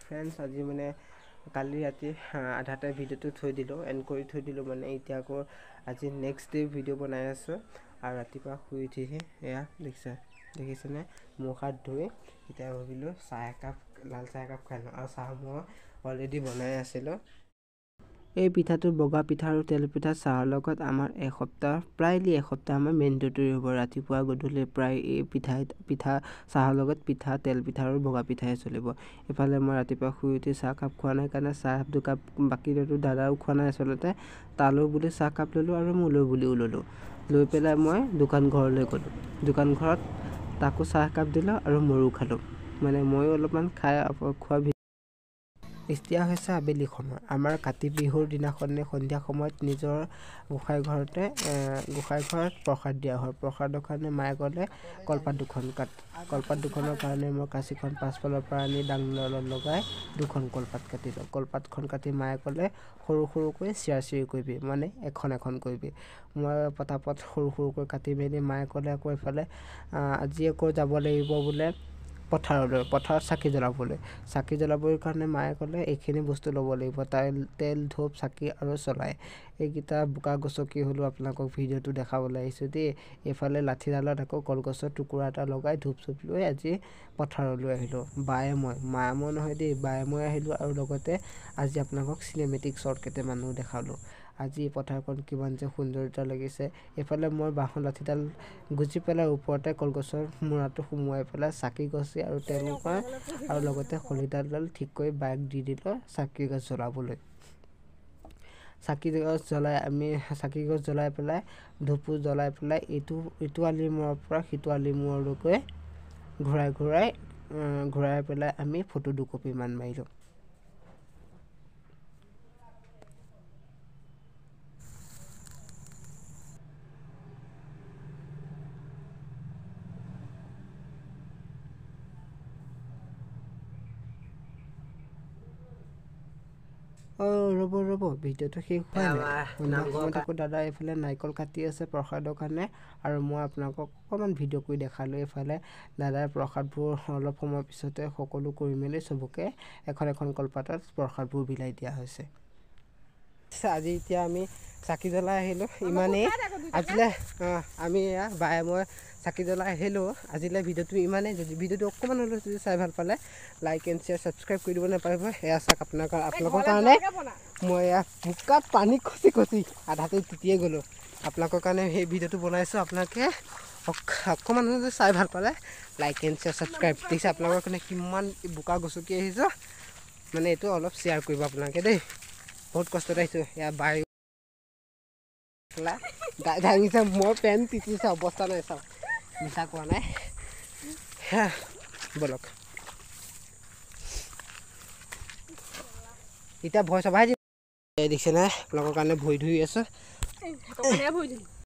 Friends, আজি মানে কালি ৰাতি আধাতে ভিডিঅ'টো থৈ দিলোঁ, এণ্ড কৰি থৈ দিলোঁ। মানে এতিয়া আকৌ আজি নেক্সট ডে ভিডিঅ' বনাই আছোঁ। আৰু ৰাতিপুৱা শুই উঠিহে এয়া দেখিছে, দেখিছেনে, মুখ হাত ধুই এতিয়া ভাবিলোঁ চাহ একাপ, লাল চাহ একাপ খাই লওঁ। আৰু চাহ মই অলৰেডি বনাই আছিলোঁ। এই পিঠাটো বগা পিঠা আৰু তেল পিঠা চাহৰ লগত আমাৰ এসপ্তাহ, প্ৰায়লি এসপ্তাহ আমাৰ মেণ্ডেটৰী হ'ব। ৰাতিপুৱা গধূলি প্ৰায় এই পিঠা চাহৰ লগত পিঠা, তেল পিঠা আৰু বগা পিঠাই চলিব। ইফালে মই ৰাতিপুৱা শুই উঠি চাহকাপ খোৱা নাই কাৰণে চাহ দুকাপ, বাকী দাদাও খোৱা নাই আচলতে, তালৈও বুলি চাহকাপ ল'লোঁ আৰু মোলৈও বুলিও ল'লোঁ। লৈ পেলাই মই দোকান ঘৰলৈ গ'লোঁ। দোকান ঘৰত তাকো চাহকাপ দিলোঁ আৰু ময়ো খালোঁ, মানে ময়ো অলপমান খাই খোৱা। এতিয়া হৈছে আবেলি সময়। আমাৰ কাতি বিহুৰ দিনাখনে সন্ধিয়া সময়ত নিজৰ গোঁসাই ঘৰতে, গোঁসাই ঘৰত প্ৰসাদ দিয়া হয়। প্ৰসাদৰ কাৰণে মায়ে ক'লে কলপাত দুখন কাট। কলপাত দুখনৰ কাৰণে মই কাঁচিখন পাছফালৰ পৰা আনি ডাংডালত লগাই দুখন কলপাত কাটিলোঁ। কলপাতখন কাটি মায়ে ক'লে সৰু সৰুকৈ চিৰা চিৰি কৰিবি, মানে এখন এখন কৰিবি। মই পটাপট সৰু সৰুকৈ কাটি মেলি মায়ে ক'লে আকৌ এইফালে আজি আকৌ যাব লাগিব বোলে পথাৰলৈ, পথাৰত চাকি জ্বলাবলৈ। চাকি জ্বলাবৰ কাৰণে মায়ে ক'লে এইখিনি বস্তু ল'ব লাগিব, তেল, ধূপ, চাকি আৰু চলাই। এইকেইটা বোকা গছকি হ'লেও আপোনালোকক ভিডিঅ'টো দেখাবলৈ আহিছোঁ দেই। এইফালে লাঠিডালত আকৌ কলগছৰ টুকুৰা এটা লগাই ধূপ চুপ লৈ আজি পথাৰলৈ আহিলোঁ। বায়ে মই, মায়ে মই নহয় দেই, বায়ে মই আহিলোঁ। আৰু লগতে আজি আপোনালোকক চিনেমেটিক শ্বট কেইটামানো দেখালোঁ। আজি এই পথাৰখন কিমান যে সৌন্দৰ্য লাগিছে। এইফালে মই বাঁহৰ লাঠিডাল গুজি পেলাই ওপৰতে কলগছৰ মূৰাটো সুমুৱাই পেলাই চাকি গছি আৰু তেওঁলোকৰ আৰু লগতে খলিডালডাল ঠিক কৰি বাইক দি দিলোঁ চাকি গছ জ্বলাবলৈ। চাকি গছ জ্বলাই আমি চাকি গছ জ্বলাই পেলাই ধূপো জ্বলাই পেলাই ইটো আলি মূৰৰ পৰা সিটো আলি মূৰলৈকে ঘূৰাই ঘূৰাই ঘূৰাই পেলাই আমি ফটো দুকপিমান মাৰিলোঁ। অঁ, ৰ'ব ৰ'ব, ভিডিঅ'টো শেষ হোৱা নাই। সন্ধিয়া সময়ত আকৌ দাদা এইফালে নাৰিকল কাটি আছে প্ৰসাদৰ কাৰণে, আৰু মই আপোনালোকক অকণমান ভিডিঅ' কৰি দেখালোঁ। এইফালে দাদাই প্ৰসাদবোৰ অলপ সময়ৰ পিছতে সকলো কৰি মেলি চবকে এখন এখন কলপাতত প্ৰসাদবোৰ বিলাই দিয়া হৈছে। আজি এতিয়া আমি চাকি জ্বলাই আহিলোঁ, ইমানেই আজিলৈ। আমি এয়া বায়ে মই চাকি জ্বলাই আহিলোঁ। আজিলৈ ভিডিঅ'টো ইমানেই। যদি ভিডিঅ'টো অকণমান হ'লেও যদি চাই ভাল পালে লাইক এণ্ড শ্বেয়াৰ ছাবস্ক্ৰাইব কৰি দিব নাপাৰিব। এয়া চাওক, আপোনালোকৰ কাৰণে মই এয়া বোকাত পানী খচি খচি আধাতে তিতিয়ে গ'লোঁ। আপোনালোকৰ কাৰণে সেই ভিডিঅ'টো বনাইছোঁ। আপোনালোকে অকণমান হ'লেও চাই ভাল পালে লাইক এণ্ড শ্বেয়াৰ ছাবস্ক্ৰাইব। দেখিছে আপোনালোকৰ কাৰণে কিমান বোকা গছকি আহিছোঁ, মানে এইটো অলপ শ্বেয়াৰ কৰিব আপোনালোকে দেই। বহুত কষ্টত আহিছোঁ। এয়া বাই দাঙিছে, মই পেণ্ট তিতিছে, অৱস্থা নাই। চাওক, মিছা কোৱা নাই। ব'লক এতিয়া ভয় চবাই দিম। দেখিছে নাই, আপোনালোকৰ কাৰণে ভৰি ধুই আছোঁ।